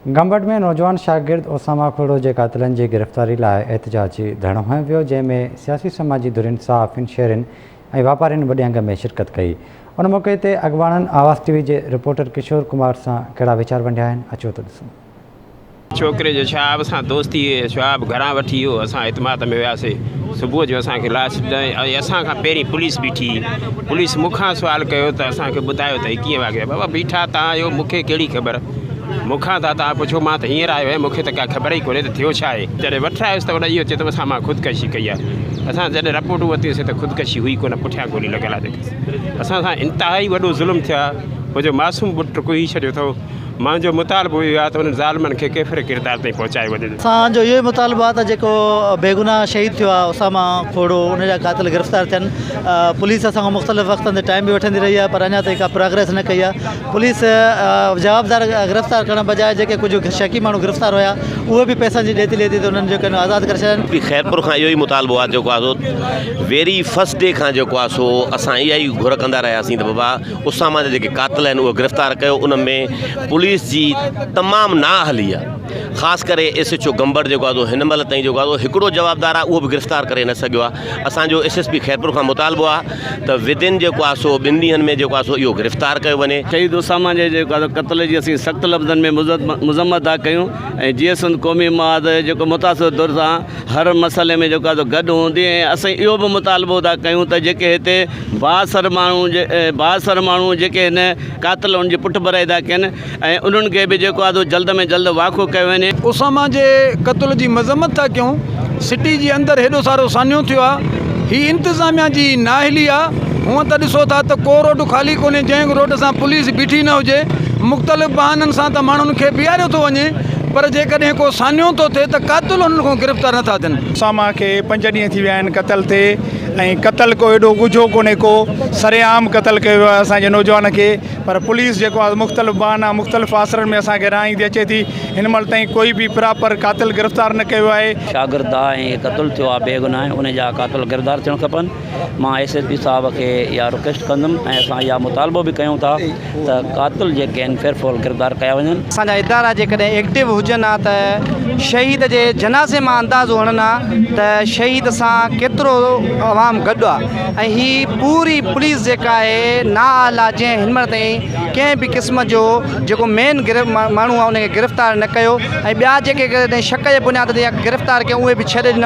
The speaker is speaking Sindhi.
گمبٽ ۾ نوجوان شاگرد اسامه کوڙو جي قاتلن جي گرفتاري لاء احتجاجي ڌرڻو هنيو ويو، جنهن ۾ سياسي سماجي ڌرين، صحافين، شهرين ۽ واپارين وڏي انگ ۾ شرڪت ڪئي. ان موقعي تي اڳواڻن آواز ٽي وي جي رپورٽر ڪشور ڪمار سان ڪهڙا ويچار ونڊيا آهن، اچو ته ڏسون. ڇوڪري جو شهاب سان دوستي هئي، شهاب گهران وٺي ويو، اسان اعتماد ۾ وياسي، صبح جو اسان کي لاش ڏنائين ۽ اسان کان پهرين پوليس بيٺي هئي، پوليس مون کان سوال ڪيو ته اسان کي ٻڌايو ته هي ڪيئن واقعو ٿيو، بابا بيٺا تان آهيو مون کي ڪهڙي خبر، مون کان ٿا توهان پڇو مان ته هينئر آيو آهيان مون کي ته ڪا خبر ئي ڪونهي ته ٿيو ڇا آهي، جڏهن وٺرايس ته ان اهو چيو ته اسان مان خودڪشي ڪئي آهي، اسان جڏهن رپورٽون ورتيون سين ته خودڪشي هئي ڪونه پٺيان گولي لڳل آهي اسان سان انتهائي وڏو ظلم ٿيو آهي، منهنجو معصوم پٽ ڪهي ڇڏيو اٿئون. منهنجو مطالبو اهو آهي ته انهن ظالمن کي ڪيفر ڪردار تائين پهچايو وڃي. اسان جو اهو ئي مطالبو آهي ته جيڪو بيگناهه شهيد ٿيو آهي اسامه کوڙو ان جا قاتل گرفتار ٿين. پوليس اسان کان مختلف وقتن تي ٽائيم به وٺندي رهي آهي پر اڃا تائين ڪا پراگريس نه ڪئي آهي. پوليس جوابدار گرفتار ڪرڻ بجاء جيڪي ڪجهه شڪي ماڻهو گرفتار هيا اهي به پئسن جي ڏيتي ليتي تي انهن جو ڪن آزاد ڪري ڇڏيا. خيرپور کان اهو ئي مطالبو آهي جيڪو آهي سو ويري فرسٽ ڊي کان جيڪو آهي سو اسان اها ئي گهر ڪندا رهياسين ته بابا اساما جا جيڪي قاتل آهن اهي گرفتار ڪيو ان ۾ پوليس جي تمام نااهلي آهي خاص ڪري ايس ايڇ او گمبٽ جيڪو آهي هن مهل تائين جيڪو آهي هڪڙو جوابدار آهي اهو به گرفتار ڪري نه سگهيو آهي اسانجو ايس ايس پي خيرپور کان مطالبو آهي ته ودن جيڪو آهي سو ٻن ڏينهن ۾ جيڪو آهي سو اهو گرفتار ڪيو وڃي. شهيد اساما جي جيڪو آهي قتل جي اسين سخت لفظن ۾ مذمت ٿا ڪيون ۽ جيئي سنڌ قومي محاذ جيڪو متاثر ڌر سان هر مسئلي ۾ جيڪو آهي سو گڏ هوندي ۽ اسين اهو به مطالبو ٿا ڪيون ته جيڪي هتي بااثر ماڻهو بااثر ماڻهو جيڪي هن قاتل ان جي پٺڀرائي ٿا ڪن ۽ انهن کي به جيڪو آهي سو جلد ۾ جلد واکو ڪيو وڃي. اسامه جي قتل جي مذمت ٿا ڪيون، سٽي جي اندر هيڏو سارو سانحو ٿيو آهي، هي انتظاميا جي نااهلي آهي، هونئن ته ڏسو ٿا ته ڪو روڊ خالي ڪونهي جنهن روڊ سان پوليس بيٺي نه هجي، مختلف بهانن سان ته ماڻهن کي بيهاريو ٿو وڃي پر جيڪڏهن ڪو سانحو ٿو ٿئي ته قاتل انهن کان گرفتار نٿا ٿين. اسامه کي پنج ڏينهن ٿي ويا آهن قتل ٿئي ۽ قتل ڪو ايڏو ڳجهو ڪونهي ڪو سرعام قتل ڪيو ويو آهي اسان جي نوجوان کي پر پوليس جيڪو آهي مختلف بهانا مختلف آسرن ۾ اسان کي رهائيندي اچي ٿي هن مهل تائين ڪوئي به پراپر قاتل گرفتار نه ڪيو آهي. شاگرد آ ۽ قتل ٿيو آ بيگناهه ان جا قاتل گرفتار ٿيڻ کپن مان ايس ايس پي صاحب کي اها رڪويسٽ ڪندم ۽ اسان اها مطالبو به ڪيون ٿا ته قاتل جيڪي آهن فيرفول گرفتار ڪيا وڃن. اسان جا ادارا جيڪڏهن ايڪٽو هجن ها ته شهيد جي جنازي مان اندازو هڻن ها ته شهيد سان ڪيترو عوام گڏ آ ۽ هي پوري پوليس جيڪا آهي نااهل آ جنهن هن مهل تائين ڪنهن به قسم جو جيڪو مين ماڻهو آ ان کي گرفتار نه ڪيو ۽ ٻيا جيڪي ڪڏهن شڪ جي بنياد تي گرفتار ڪيو اهي به ڇڏي ڏنائون.